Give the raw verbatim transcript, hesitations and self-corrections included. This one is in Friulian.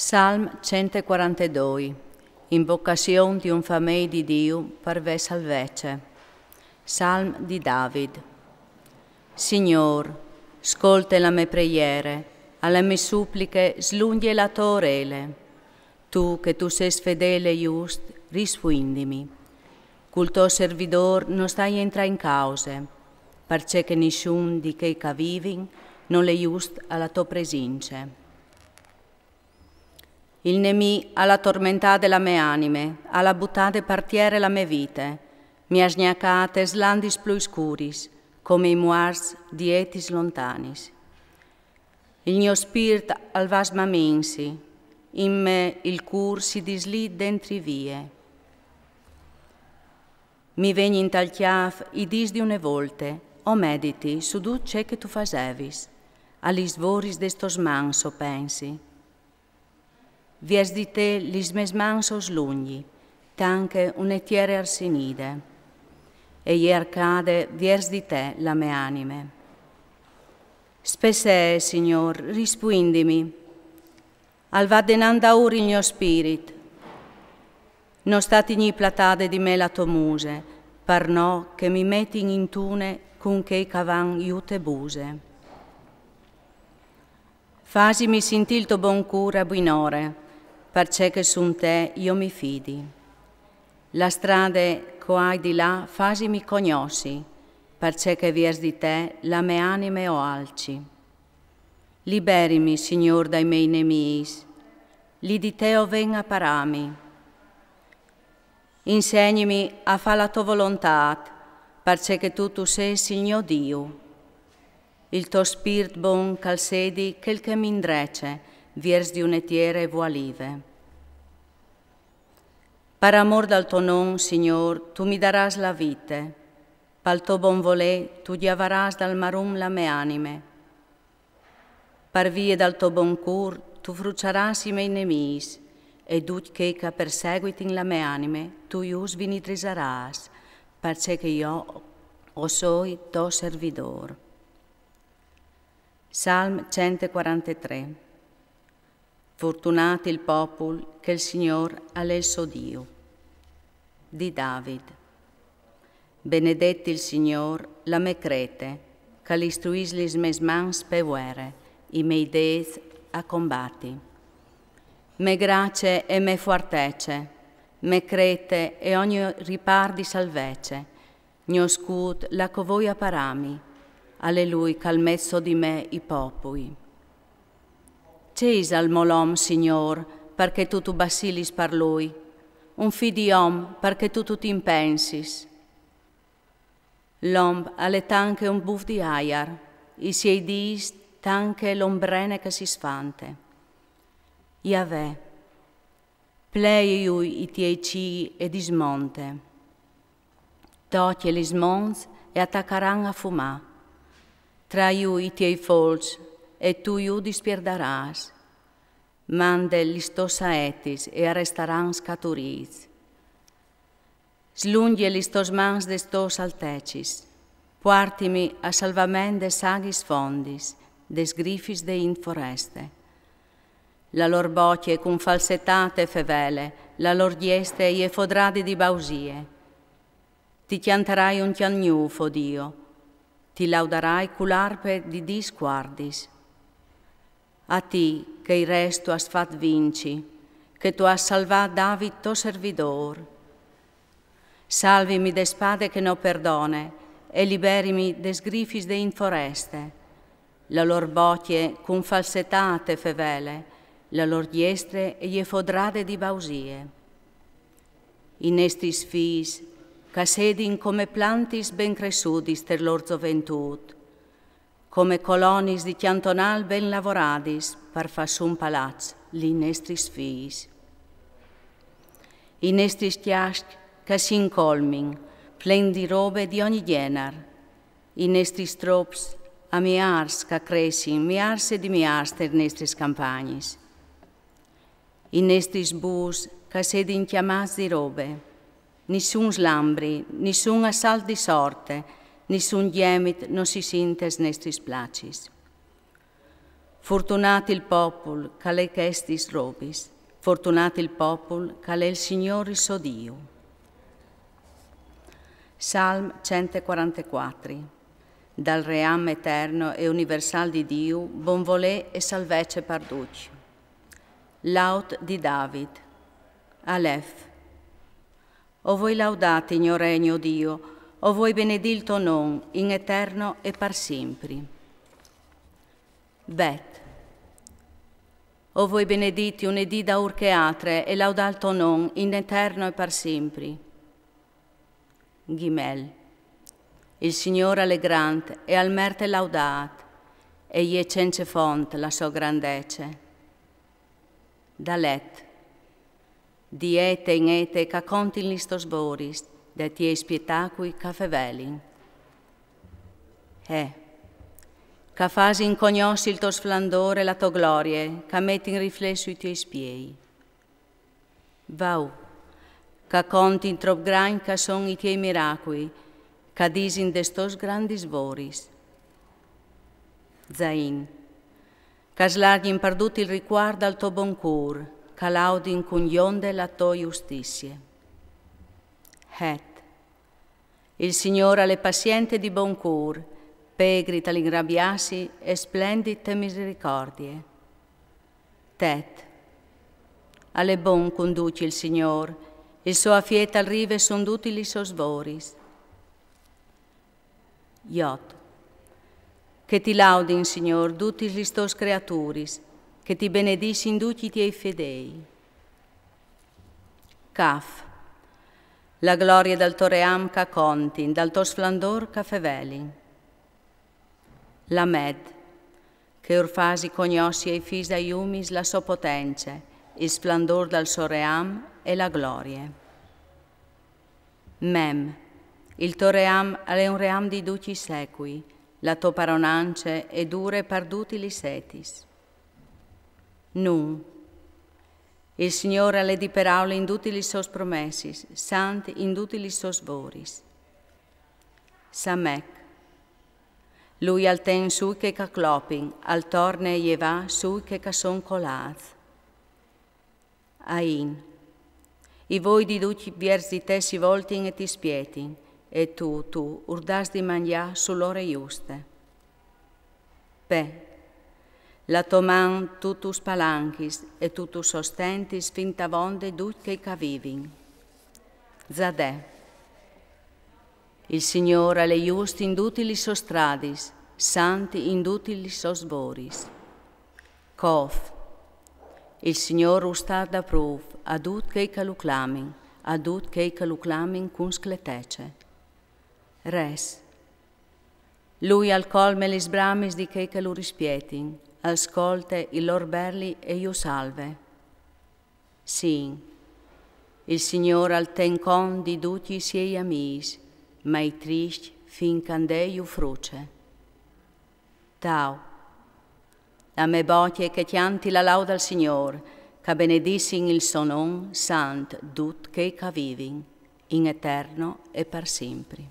Salm centequarantedoi. Invocazion di un famei di Diu par vê salvece. Salm di David. Signor, scolte la me preiere, a le me supliche slunghe la tô orele. Tu che tu sês fedele e just, rispuindimi. Cul to servidor no stai entrà in cause, parcè che nissun di chei che vivin no le just a la to presince. Il nemì al à tormentade la me anime, al à butade par tiere la me vite, mi à sgnacade slandis plui scuris, come i muarts di etis lontanis. Il gno spirt al va smaminsi, in me il cûr si dislì dentri vie. Mi vegnin tal cjâf i dîs di une volte, o mediti su dut ce che tu fasevis, a lis voris des tôs mans o pensi. Viers di te lis mês mans o slungji, tant che une tiere arsinide, e e je arcade viers di te la me anime. Spessee, Signor, rispuindimi. Al va denant daûr il gno spirit. No sta tignî platade di me la tô muse, par no che mi metin in tune cun chei che a van jù te buse. Fasimi sintî il to bon cûr a buinore, parcè che su te jo mi fidi. La strade che o ai di lâ fasimi cognossi, parcè che viers di te la me anime o alci. Liberimi, Signor, dai mei nemîs, li di te o ven a parâmi. Insegnimi a fâ la tô volontât, parcè che tu tu sês il gno Diu. Il to spirt bon che al sedi chel che mi indrece viers di une tiere vualive. Par amôr dal to non, Signor, tu mi darâs la vite, pal to bon volê tu gjavarâs dal marum la me anime. Par vie dal to bon cûr tu fruçarâs i mei nemîs, e ducj chei che a perseguitin la me anime tu jus vinidrisarâs, parcè che jo o soi to servidôr. Salm centequarantetrê. Fortunât il popul che il Signor al è il so Diu. Di David. Benedet il Signor, la me crete, che al istruìs lis mês mans pe vuere, i mei dêts a combati. Me grace e me fuartece, me crete e ogni ripâr di salvece, gno scût là che o voi a parâmi, al è lui che al met so di me i popui. Ce isal mo l'om, Signor, par che tu tu basilis par lui? Un fi di om, par che tu tu ti impensis? L'om al è tant che un buf di aiar, i siei dîs tant che l'ombrene che si sfante. Jahvè, plei jui i tiei cîi e dismonte. Tocje lis monts e a tacaran a fumâ. Trà jù i tiei folçs e tu ju dispierdarâs. Mande lis tôs saetis e a restaran scaturîts. Slungje lis tôs mans des tôs altecis. Puartimi a salvament des aghis fondis, des grifis de int foreste. La lôr bocje cun falsetât e fevele, la lôr diestre e je fodrade di bausie. Ti cjantarai un cjant gnûf, o Dio, ti laudarai cu l'arpe di dîs cuardis. A ti, che i res tu âs fat vinci, che tu âs salvât David to servidôr. Salvimi de spade che no perdone, e liberimi des grifis de int foreste. La lôr bocje cun falsetât e fevele, la lôr diestre e je fodrade di bausie. I nestris fîs, che a sedin come plantis ben cressudis te lôr zoventût, come colonis di cjantonâl ben lavoradis par fâ sù un palaç li nestris fîs. I nestris cjascj che a si incolmin, plen di robe di ogni gjenar. I nestris trops a miârs che a cressin, miârs e di miârs tes nestris campagnis. I nestris bûs che a sedin cjamâts di robe. Nissun slambri, nissun assalt di sorte, nissun gjemit no si sint tes nestris placis. Fortunât il popul ch'al è chestis robis, fortunât il popul ch'al è il Signôr il so Diu. Salm centequarantequatri. Dal ream eterno e universâl di Diu, bonvolê e salvece par ducj. Laud di David. Alef. O vuei laudâti, gno Re, gno Diu, o vuei benedî il to non in eterno e par simpri. Bet. O vuei benedîti une dì daûr chê altre e laudâ il to non in eterno e par simpri. Gimel. Il Signôr al è grant e al merte laudât, e je cence font la sô grandece. Dalet. Di ete in ete ch'a contin lis tôs voris, dai tiei spietacui ch'a fevelin. He. Ch'a fasin cognossi il to sflandôr e la tô glorie, ch'a metin riflès sui tiei spiei. Vau. Ch'a contin trop grancj ch'a son i tiei miracui, ch'a disin des tôs grandis voris. Zain. Ch'a slargjin par dut il ricuart dal to bon cûr, ch'a laudin cun gjonde la tô justizie. Het. Il Signôr al è pacient e di bon cûr, pegri tal inrabiâsi e splendit te misericordie. Tet. Al è bon cun ducj il Signôr, il so afiet al rive sun dutis lis sôs voris. Jot. Che ti laudin, Signôr, dutis lis tôs creaturis, che ti benedissin ducj i tiei fedei. Caf. La glorie dal to ream ch'a contin, dal to sflandôr ch'a fevelin. Lamed. Che ur fasi cognossi ai fîs dai umis la sô potence, il sflandôr dal so ream e la glorie. Mem. Il to ream al è un ream di ducj i secui, la tô paronance e dure par dutis lis etis. Nun. Il Signôr al è di peraule in dutis lis sôs promessis, sant in dutis lis sôs voris. Samec. Lui al ten sui chei ch'a clopin, al torne a jevâ sui chei ch'a son colâts. Ain. I voi di ducj viers di te si voltin e ti spietin, e tu, tu ur dâs di mangjâ su l'ore juste. Pe. La tô man tu tu spalanchis e tu tu sostentis fin t'avonde ducj chei ch'a vivin. Zade. Il Signôr al è just in dutis lis sôs stradis, sant in dutis lis sôs voris. Cof. Il Signôr u sta daprûf a ducj chei ch'a lu clamin, a ducj chei ch'a lu clamin cun scletece. Res. Lui al colme lis bramis di chei ch'a lu rispietin, al scolte il lôr berli e ju salve. Sin. Il Signôr al ten cont di ducj i siei amîs, ma i triscj fin ch'ande ju fruce. Tau. La mê bocje che cjanti la lauda al Signôr, ch'a benedissin il so non sant dut chei ch'a vivin, in eterno e par simpri.